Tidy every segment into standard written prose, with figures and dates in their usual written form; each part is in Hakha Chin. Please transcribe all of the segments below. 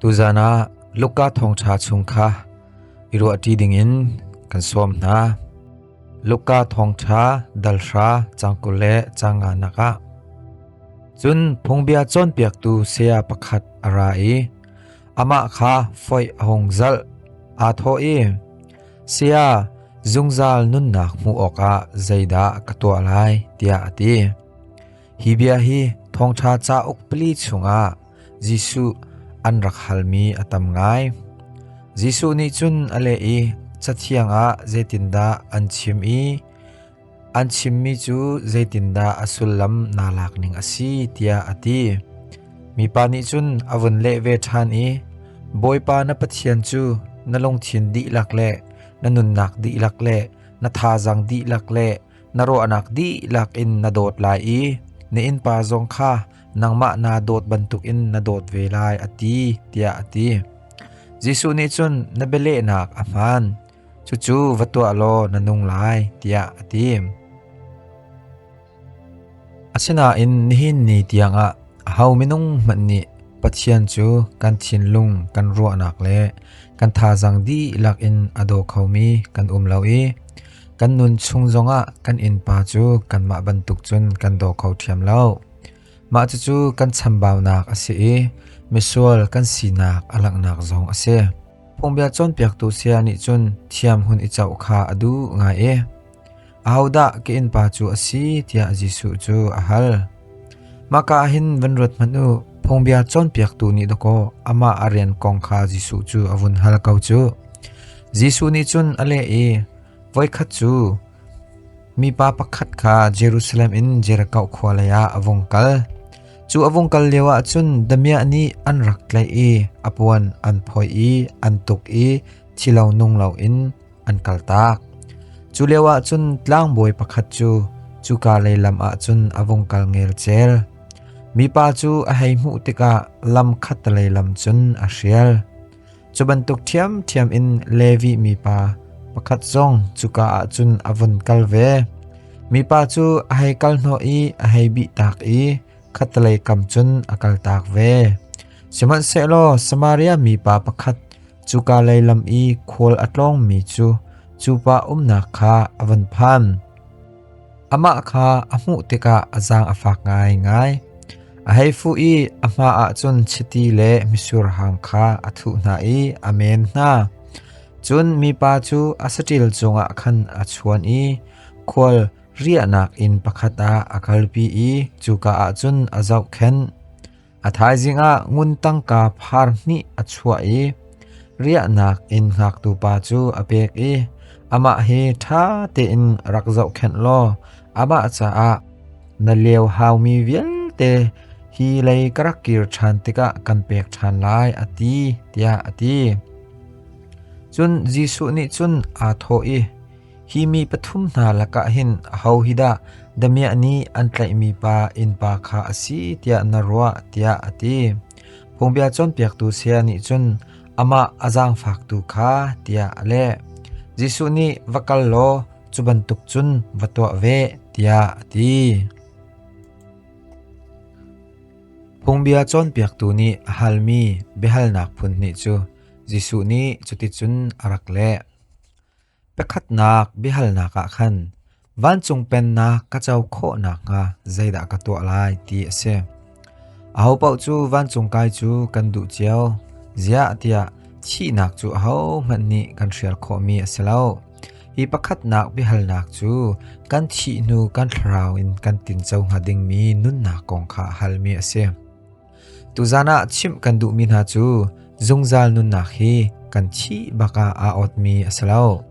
Tuzan ah Luka thawngṭha chung kha i ruahṭi dingin kan sawm hna. Luka thawngṭha dalhra cangkul le canga nak ah cun phungbia cawnpiaktu saya pakhat a ra i amah kha foih a hung zalh. Aa thawh i, Saya, zungzal nunnak hmuh awkah zeidah ka tuah lai? tiah a ti. Hi bia hi thawngṭha cauk pali chungah Jesuh an rak halmi a tam ngai. Jesuh nih cun a leh i Cathiang ah zeitindah an chim i an chimmi cu zeitindah a sullam naa lak ning a si tiah a ti. Mipa nih cun a vun leh ve ṭhan i Bawipa na Pathian cu na lungthin dihlak le na nunnak dihlak le na thazaang dihlak le na ruahnak dihlak in na dawt lai i na innpa zong kha nangmah naa dawt bantukin na dawt ve lai a ti tiah a ti. Jesuh nih cun na bialehnak a hmaan. Cucu va tuah law na nung lai tiah a ti. Asinain nihin ni tiangah aho minung hmanh nih Pathian cu kan thinlung, kan ruahnak le kan thazaang dihlak in a daw khomi kan um lo i kan nun chung zongah kan innpa cu kanmah bantuk cun kan daw kho ṭhiam lo. Mah cucu kan chambaunak a si i misual kan sinak a langhnak zong a si. Phungbia cawnpiaktu saya nih cun thiam hun i coh kha a duh ngai i ahodah ka innpa cu a si tiah Jesuh cu a hal. Mahka ah hin van ruat hmanh u, phungbia cawnpiaktu nih dakaw amah a rian kong kha Jesuh cu a vun hal ko cu. Jesuh nih cun a leh i, Voikhat cu mipa pakhat kha Jerusalem in Jericho khua leiah a vung kal. Cu a vung kal lioah cun damiah nih an rak tlaih i a puan an phoih i an tuk i thi lo nung loin an kaltak. Cu lioah cun tlangbawi pakhat cu cuka lei lam ah cun a vung kal ngelcel. Mipa cu a hei hmuh tikah lam khattelei lam cun a hrial. Cu bantuk ṭhiamṭhiam in Levi mipa pakhat zong cuka ah cun a vun kal ve. Mipa cu a hei kal hnawh i a hei bihtak i khattelei kam cun a kaltak ve. Sihmanhsehlaw Samaria mipa pakhat cuka lei lam i khual a tlawngmi cu cu pa umnak kha a vun phan. Amah kha a hmuh tikah a zaang a fak ngaingai. A hei fuh i a hma ah cun chiti le mitsur hang kha a thuh hna i a men hna. Cun mipa cu a saṭil cungah khan a chuan i khual riahnak inn pakhat ah a kalpi i cuka ah cun a zohkhenh. A thaizing ah ngun tangka phar hnih a chuah i riahnak inn hngaktu pa cu a pek i amah hi ṭha tein rak zohkhenh law amah caah na lio haumi vialte hi lei ka rak kir ṭhan tikah kan pek ṭhan lai a ti tiah a ti. Cun Jesuh nih cun aa thawh i Hi mi pathum hna lakah hin aho hi dah damiah nih an tlaihmi pa innpa kha a si tiah na ruah tiah a ti. Phungbia cawnpiaktu saya nih cun amah a zaangfaktu kha tiah a leh. Jesuh nih va kal law cu bantuk cun va tuah ve tiah a ti. Phungbia cawnpiaktu nih a halmi biahalnak phun hnih cu Jesuh nih cuticun a rak leh. Pakhatnak biahalnak ah khan vancung pennak ka co khawh nakhnga zeidah ka tuah lai ti a si. Ahopaoh cu vancung kai cu kan duh cio. Ziah tiah thihnak cu ahohmanh nih kan hrial khawhmi a si lo. Hi pakhatnak biahalnak cu kan thih hnu kan thlarau in kan tinco hnga dingmi nunnak kong kha a halmi a si. Tuzan ah chimh kan duhmi hna cu zungzal nunnak hi kan thih bak ah aa awtmi a si lo.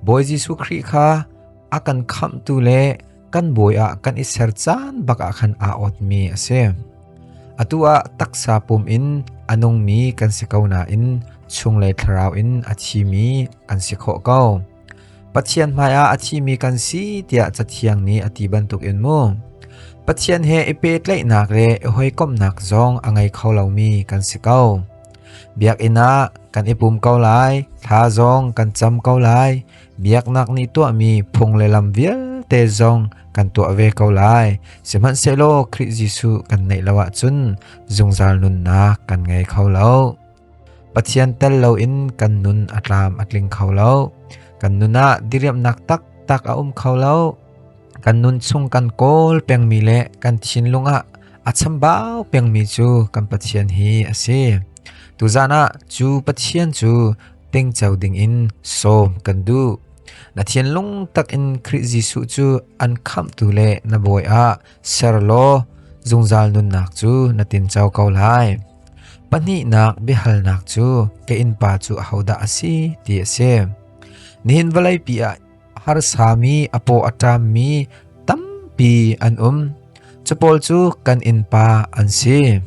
Bawi Jesuh Khrih kha a kan khamhtu le kan bawi ah kan i ser caan bak ah khan aa awtmi a si. Atu ah taksa pum in a nungmi kan si ko nain chunglei thlarau in a thimi kan si khawh ko. Pathian hmaiah a thimi kan si tiah Cathiang nih a ti bantukin mu. Pathian he i pehtlaihnak le i hawikomhnak zong a ngei kho lomi kan si ko. Biakinn ah kan i pum ko lai, thla zong kan cam ko lai, biaknak nih tuahmi phung le lam vialte zong kan tuah ve ko lai. Sihmanhsehlaw Khrih Jesuh kan neih lo ahcun zungzal nunnak kan ngei kho lo. Pathian tel loin kan nun a tlam a tling kho lo. Kan nun ah diriamhnak taktak a um kho lo. Kan nun chung kan kawl pengmi le kan thinlung ah a chambau pengmi cu kan Pathian hi a si. Tuzan ah cu Pathian cu tingco dingin sawm kan duh. Na thinlung takin Khrih Jesuh cu an khamhtu le na bawi ah ser law zungzal nunnak cu na tinco ko lai. Pahnihnak biahalnak cu ka innpa cu ahodah a si ti a si. Nihin vawleipi ah harsami a paw a ṭammi tampi an um. Cu pawl cu kan innpa an si.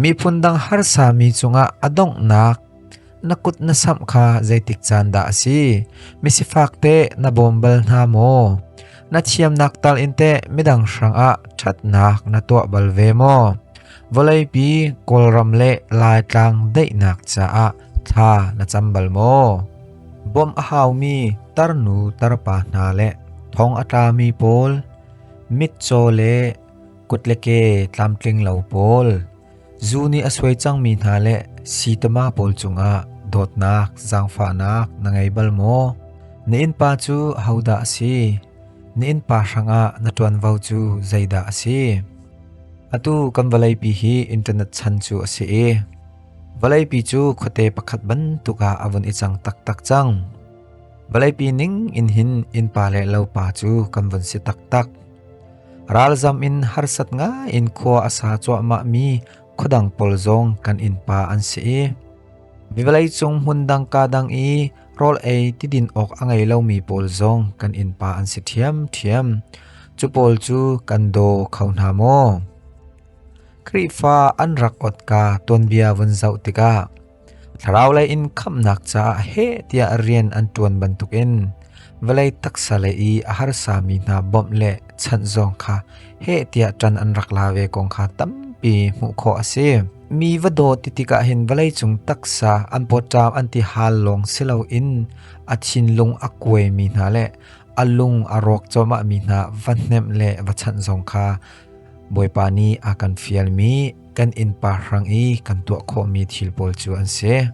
Miphun dang harsami cungah a donghnak na kut na samh kha zeitik caan dah a si? Misifak teh na bawm bal hna maw? Na thiamnak tal in teh midang hrangah ṭhatnak na tuah bal ve maw? Vawleipi Kawlram le Laitlang daihnak caah thla na cam bal maw? Bawmh a haumi tarnu tarpa hna le thong a tlami pawl, mitcaw le kut le ke tlamtling lo pawl, zu nih a suai cangmi hna le sitama pawl cungah dawtnak, zaangfahnak na ngei bal maw? Na innpa cu ahodah a si? Na innpa hrangah na ṭuanvo cu zeidah a si? Atu kan vawleipi hi internet chan cu a si i Vawleipi cu khuate pakhat bantuk ah a vun i cang taktak cang. Vawleipi ning in hin innpa le lopa cu kan vun si taktak. Ralzam in harsat ngai in khua a sa cuahmah mi khuadang pawl zong kan innpa an si i vawlei cung hmun dang ka dang i rawl ei tidin awk a ngei lomi pawl zong kan innpa an si ṭhiamṭhiam. Cu pawl cu kan daw kho hna maw? Khrihfa an rak ot-ka tuanbia vun zoh tikah thlarau lei in khamhnak caah heh tiah rian an ṭuan bantukin vawlei taksa lei i a harsami hna bawmh le chanh zong kha heh tiah ṭan an rak la ve kong kha tampi hmuh khawh a si. Mi va daw ti tikah hin vawleicung taksa an pawṭam an ti hal lawng si loin a thinlung a kuaimi hna le a lung a rawk cuahmahmi hna va hnemh le va chanh zong kha Bawipa nih a kan fialmi kan innpa hrang i kan tuah khawhmi thil pawl cu an si.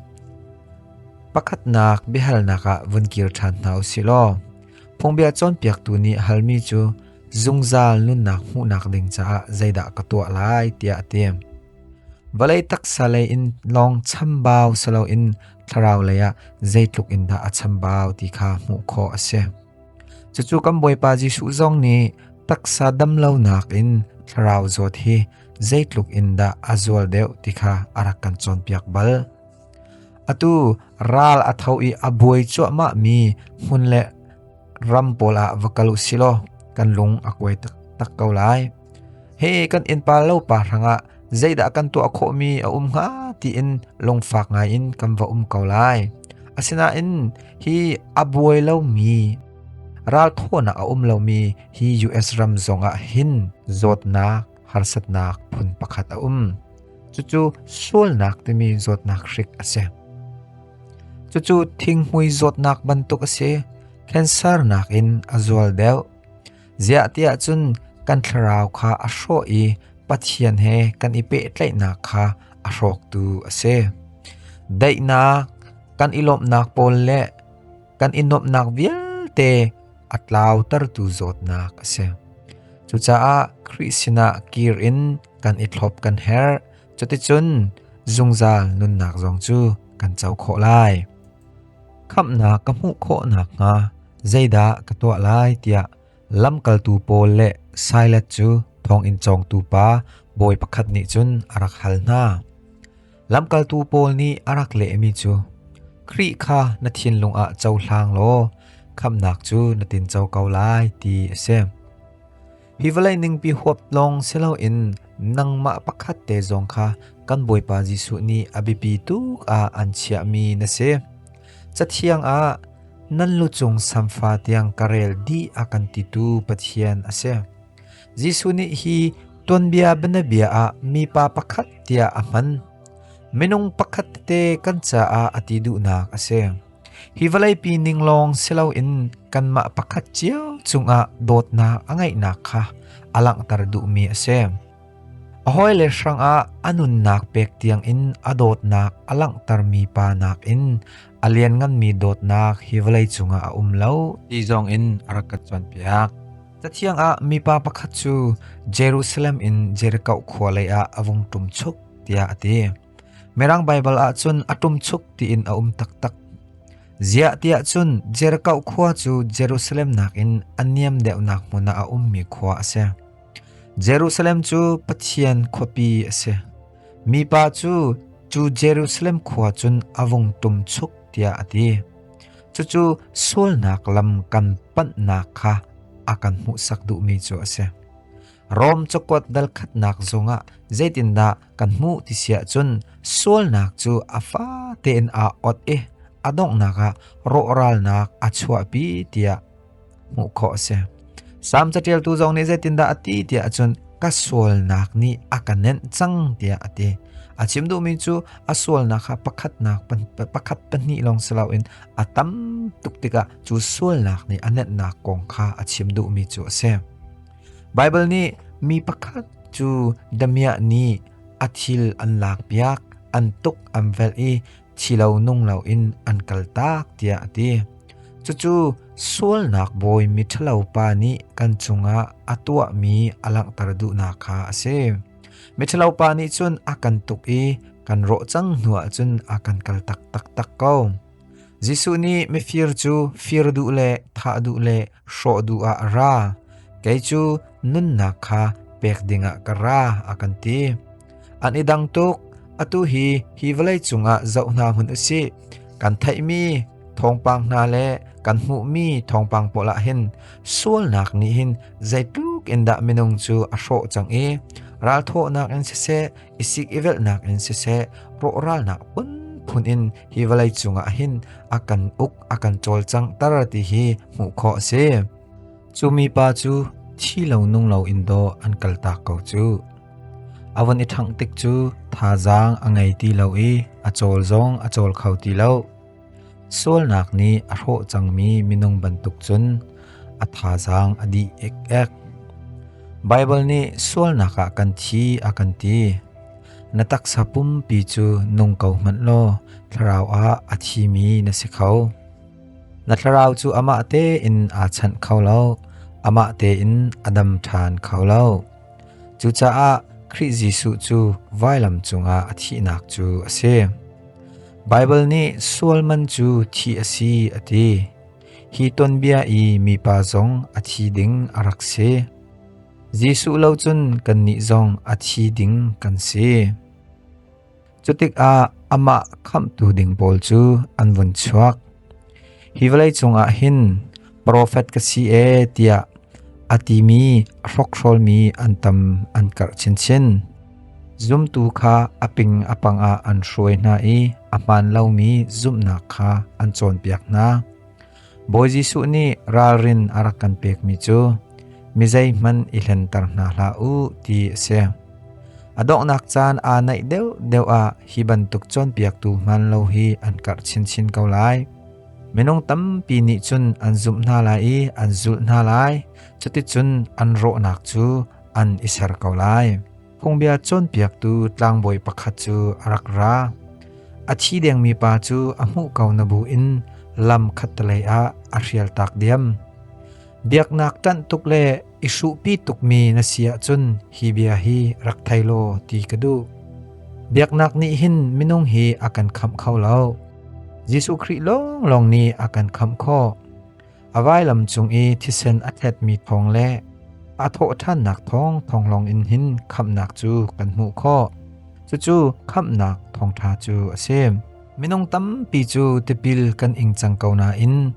Pakhatnak biahalnak ah vun kir ṭhan hna u sih law, phungbia cawnpiaktu nih halmi cu zungzal nunnak hmuhnak ding caah zeidah ka tuah lai tiah a ti. Vawlei taksa lei in lawng chambau si loin thlarau lei ah zeitluk in dah a chambau ti kha hmuh khawh a si. Cucu kan Bawipa Jesuh zong nih taksa damlonak in thlarau zawt hi zeitluk in dah a zual deuh ti kha a rak kan cawnpiak bal. Atu ral a tho i a buai cuahmahmi hmun le ram pawl ah va kal u silaw kan lung a kuai taktak ko lai. He kan innpa lo pa hrangah zeidah kan tuah khawhmi a um hnga tiin lungfak ngaiin kan va um ko lai. Asinain hi a buai lomi ralthawnak a um lomi hi US ram zongah hin zawtnak harsatnak phun pakhat a um. Cucu sualnak timi zawtnak hrik a si. Cucu thinghmui zawtnak bantuk a si. Cancer nakin a zual deuh. Ziah tiah cun kan thlarau kha a hrawh i Pathian he kan i pehtlaihnak kha a hrawktu a si. Daihnak, kan i lawmhnak pawl le kan i nuamhnak vialte a tlautertu zawtnak a si. Cucaah Khrih sinah kir in kan i thlop kan herh. Cuticun zungzal nunnak zong cu kan co khawh lai. Khamhnak ka hmuh khawh nakhnga zeidah ka tuah lai tiah lamkaltu pawl le Silas cu thonginn cawngtu pa bawi pakhat nih cun a rak hal hna. Lamkaltu pawl nih a rak lehmi cu Khrih kha na thinlung ah cohlang law khamhnak cu na tinco ko lai ti a si. Hi vawlei ningpi huap lawng si loin nangmah pakhat te zong kha kan Bawipa Jesuh nih a biapi tuk ah an chiahmi na si. Cathiang ah nan lu cung samfa tiang ka rel dih a kan titu Pathian a si. Jesuh nih hi tuanbia bianabia ah mipa pakhat tiah a hman. Minung pakhat tete kan caah a ti duhnak a si. Hi vawleipi ning lawng si loin kanmah pakhat cio cungah dawtnak a ngeihnak kha a langhter duhmi a si. A hawile hrangah a nunnak pek tiangin a dawtnak a langhtermi pa nakin a liannganmi dawtnak hi vawlei cungah a um lo ti zongin a rak kan cawnpiak. Cathiang ah mipa pakhat cu Jerusalem in Jericho khua lei ah a vung ṭum chuk tiah a ti. Mirang Baibal ah cun a ṭum chuk tiin a um taktak. Ziah tiah cun Jericho khua cu Jerusalem nakin a niam deuhnak hmun ah a ummi khua a si. Jerusalem cu Pathian khuapi a si. Mipa cu cu Jerusalem khua cun a vung ṭum chuk tiah a ti. Cucu sualnak lam kan panhnak kha a kan hmuhsak duhmi cu a si. Rom cakuat dal khatnak zongah zeitindah kan hmuh ti si ahcun sualnak cu a fa tein aa ot i a donghnak ah rawhralnak a chuahpi tiah hmuh khawh a si. Salm caṭialtu zong nih zeitindah a ti tiah cun ka sualnak nih a ka nenh cang tiah a ti. A chim duhmi cu a sualnak kha pakhatnak pakhat pahnih lawng si loin a tam tuk tikah cu sualnak nih a nenhnak kong kha a chim duhmi cu a si. Baibal nih mi pakhat cu damiah nih a thil an lakpiak, an tuk an velh i thi lo nung loin an kaltak tiah a ti. Cucu sualnak bawi miṭhalo pa nih kan cungah a tuahmi a langhter duhnak kha a si. Miṭhalo pa nih cun a kan tuk i kan rawh cang hnuah cun a kan kaltak taktak ko. Jesuh nih mifir cu fir duh le thah duh le hrawh duh ah a ra. Kei cu nunnak kha pek dingah ka ra a kan ti. An i dang tuk. Atu hi hi vawlei cungah zoh hna hun u sih. Kan theihmi thawngpang hna le kan hmuhmi thawngpang pawl ah hin sualnak nih hin zeitluk in dah minung cu a hrawh cang i ralthawhnak in siseh, i sik i velhnak in siseh, rawhralnak phunphun in hi vawlei cungah hin a kan uk a kan cawlcanghter ti hi hmuh khawh a si. Cu mipa cu thi lo nung lo in dawh an kaltak ko cu. A von i ṭhangh tik cu thazaang a ngei ti lo i a cawl zong a cawl kho ti lo. Sualnak nih a hrawh cangmi minung bantuk cun a thazaang a dih ek-ek. Baibal nih sualnak ah kan thi a kan ti. Na taksa pumpi cu nung ko hmanh law thlarau ah a thimi na si kho. Na thlarau cu amah tein aa chanh kho lo, amah tein a dam ṭhan kho lo. Cucaah Khrih Jesuh cu vailam cungah a thihnak cu a si. Baibal nih sual man cu thi a si a ti. Hi tuanbia i mipa zong a thi ding a rak si. Jesuh lo cun kannih zong a thi ding kan si. Cutikah amah khamhtu ding pawl cu an vun chuak. Hi vawlei cungah hin profet ka si ee tiah a timi a hrokhrawlmi an tam an karh chinchin. Zumtu kha a ping a pang ah an hruai hna i a hmaan lomi zumhnak kha an cawnpiak hna. Bawi Jesuh nih ralrin a rak kan pekmi cu mi zeihmanh i hlenter hna hlah u ti a si. A donghnak caan aa naih deuhdeuh ah hi bantuk cawnpiaktu hmaan lo hi an karh chinchin ko lai. Minung tampi nih cun an zumh hna lai i an zulh hna lai, cuticun an rawhnak cu an i ser ko lai. Phungbia cawnpiaktu tlangbawi pakhat cu a rak ra. A thi dengmi pa cu a hmuh ko na bu in lam khattelei ah a hrialtak diam. Biaknak ṭanh tuk le i hruhpi tukmi na si ahcun hi bia hi rak thei law ti ka duh. Biaknak nih hin minung hi a kan khamh kho lo. Jesuh Khrih lawnglawng nih a kan khamh khawh. A vailam cung i thisen a thletmi thawng le a thawhṭhannak thawng thawng lawng in hin khamhnak cu kan hmuh khawh. Cucu khamhnak thawngṭha cu a si. Minung tampi cu tipil kan ing cang ko nain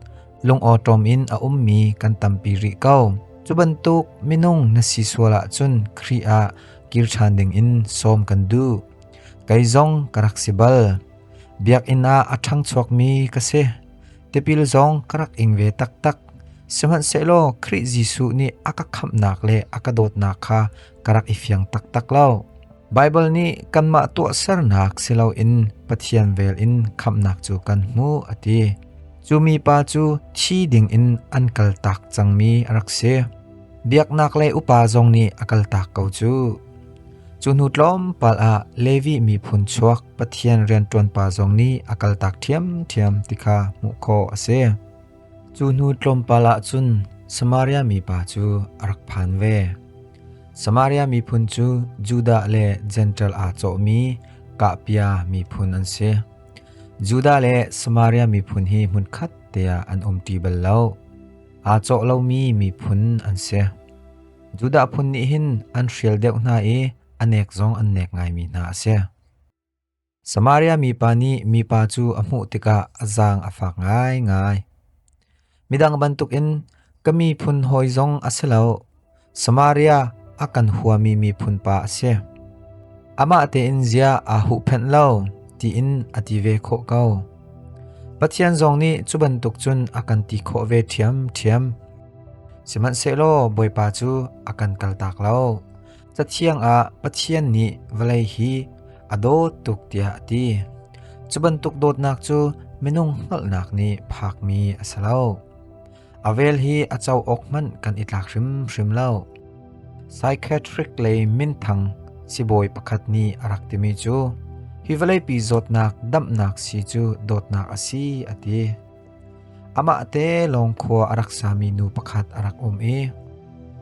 lungawṭawm in a ummi kan tampi rih ko. Cu bantuk minung na si sual ahcun Khrih ah kir ṭhan dingin sawm kan duh. Kei zong ka rak si bal. Biakinn ah a ṭhangchuakmi ka si. Tipil zong ka rak ing ve taktak. Sihmanhsehlaw Khrih Jesuh nih a ka khamhnak le a ka dawtnak kha ka rak i fiang taktak lo. Baibal nih kanmah tuahsernak si loin Pathian vel in khamhnak cu kan hmu a ti. Cu mipa cu thi dingin an kaltak cangmi a rak si. Biaknak lei upa zong nih a kaltak ko cu. Cu hnu tlawmpal ah Levi miphun chuak Pathian rianṭuanpa zong nih a kaltak ṭhiamṭhiam ti kha hmuh khawh a si. Cu hnu tlawmpal ah cun Samaria mipa cu a rak phan ve. Samaria miphun cu Judah le Jentail aa cawhmi kahpia miphun an si. Judah le Samaria miphun hi hmunkhat te ah an umṭi bal lo. Aa cawh lomi miphun an si. Judah phun nih hin an hrial deuh hna i a nek zong an nek ngaimi hna a si. Samaria mipa nih mipa cu a hmuh tikah a zaang a fak ngaingai. Midang bantukin ka miphun hawi zong a si lo. Samaria a kan huami miphun pa a si. Amah tein zia aa huhphenh lo tiin a ti ve khawh ko. Pathian zong nih cu bantuk cun a kan ti khawh ve ṭhiamṭhiam. Sihmanhsehlaw Bawipa cu a kan kaltak lo. Cathiang ah Pathian nih vawlei hi a dawt tuk tiah a ti. Cu bantuk dawtnak cu minung hngalhnak nih phakmi a si lo. A vel hi a co awk hmanh kan i tlak hrimhrim lo. Psychiatric lei minthang sibawi pakhat nih a rak timi cu hi vawleipi zawtnak damhnak si cu dawtnak a si a ti. Amah te lawng khua a rak sami nu pakhat a rak um i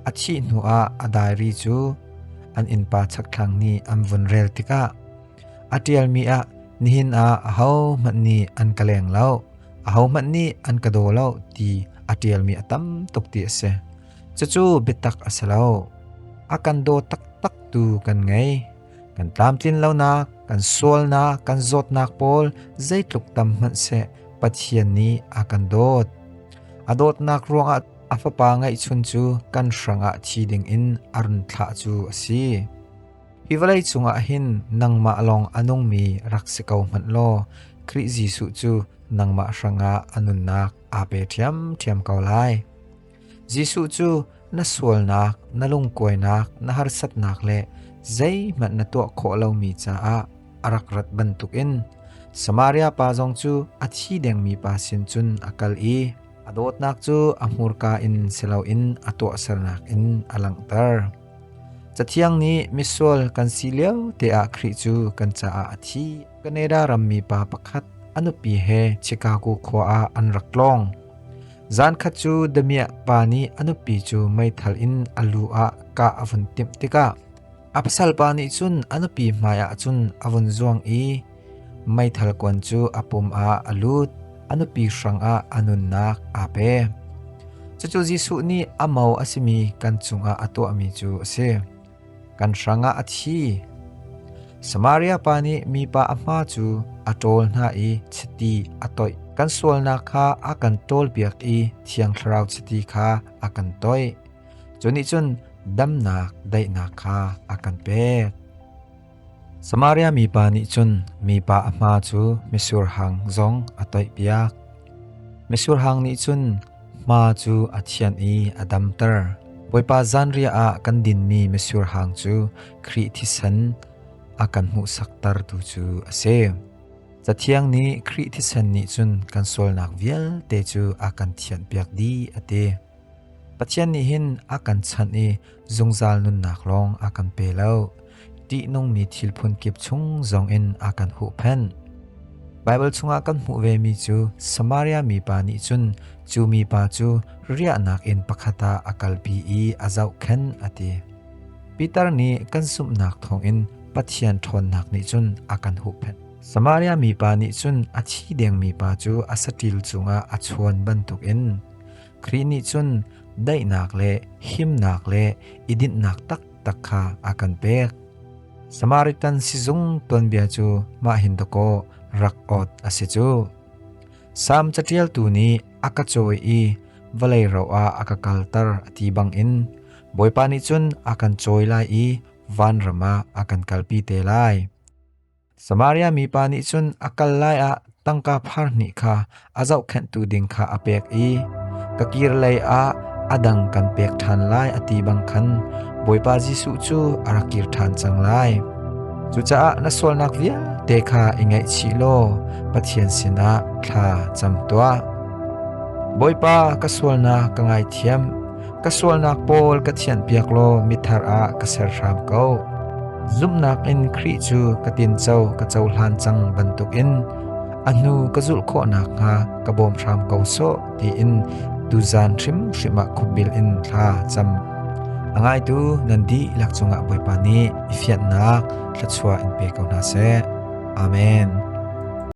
a thih hnuah a diary cu an innpa chakthlang nih an vun rel tikah a ṭialmi ah nihin ah ahohmanh nih an ka leng lo, ahohmanh nih an ka daw lo ti a ṭialmi a tam tuk ti a si. Cucu biatak a si lo. A kan daw taktak tu kan ngei. Kan tlamtlin lonak, kan sualnak, kan zawtnak pawl zeitluk tam hmanh seh Pathian nih a kan dawt. A dawtnak ruangah a fapa ngeihchun cu kan hrangah thi dingin a run thlah cu a si. Hi vawlei cungah hin nangmah lawng a nungmi rak si ko hmanh law Khrih Jesuh cu nangmah hrangah a nunnak aa pe ṭhiamṭhiam ko lai. Jesuh cu na sualnak, na lungkuainak, na harsatnak le zeihmanh na tuah khawh lomi caah a rak rat bantukin Samaria pa zong cu a thi dengmi pa sin cun a kal i a dawtnak cu a hmurka in si loin a tuahsernak in a langhter. Cathiang nih misual kan si lio te ah Khrih cu kan caah a thi. Canada rammi pa pakhat a nupi he Chicago khua ah an rak tlawng. Zankhat cu damiah pa nih a nupi cu meithal in a lu ah kah a vun timh tikah a pasal pa nih cun a nupi hmaiah cun a vun zuang i meithal kuan cu a pum ah a lut. A nupi hrangah a nunnak aa pe. Cucu Jesuh nih a mo a simi kan cungah a tuahmi cu a si. Kan hrangah a thi. Samaria pa nih mipa a hma cu a ṭawl hna i chiti a toih. Kan sualnak kha a kan ṭawlpiak i Thiang Thlarau chiti kha a kan toih. Cu nih cun damnak, daihnak kha a kan pek. Samaria mipa nih cun mipa a hma cu mitsur hang zong a toihpiak. Mitsur hang nih cun hma cu a thianh i a damter. Bawipa zanriah ah kan dinmi mitsur hang cu Khrih thisen a kan hmuhsaktertu cu a si. Cathiang nih Khrih thisen nih cun kan sualnak vialte cu a kan thianhpiak dih a ti. Pathian nih hin a kan chanh i zungzal nunnak lawng a kan pe lo. Ṭihnungmi thil phunkip chung zongin a kan huhphenh. Baibal chungah kan hmuh vemi cu Samaria mipa nih cun cu mipa cu riahnak inn pakhat ah a kalpi i a zohkhenh a ti. Peter nih kan zumhnak thawngin Pathian ṭhawnnak nih cun a kan huhphenh. Samaria mipa nih cun a thi dengmi pa cu a saṭil cungah a chuan bantukin Khrih nih cun daihnak le himnak le i dinhnak taktak kha a kan pek. Samaritan sizung tuanbia cu mah hin dakaw rak awt a si cu. Salm caṭialtu nih a ka cawi i vawlei ro ah a ka kalter a ti bangin Bawipa nih cun a kan cawi lai i vanram ah a kan kalpi te lai. Samaria mipa nih cun a kal lai ah tangka phar hnih kha a zohkhenhtu ding kha a pek i ka kir lei ah a dang kan pek ṭhan lai a ti bang khan Bawipa Jesuh cu a rak kir ṭhan cang lai. Cucaah na sualnak vialte kha i ngaihchih law Pathian sinah thla cam tuah. Bawipa ka sualnak ka ngaithiam, ka sualnak pawl ka thianhpiak law mithar ah ka ser hram ko. Zumhnak in Khrih cu ka tinco ka cohlan cang bantukin a hnu ka zulh khawh nakhnga ka bawm hram ko sawh tiin tuzan hrimhrim ah khupbil in thla cam. A ngaitu nan dihlak cungah Bawipa nih i fianhnak thluachuah in pe ko hna seh. Amen.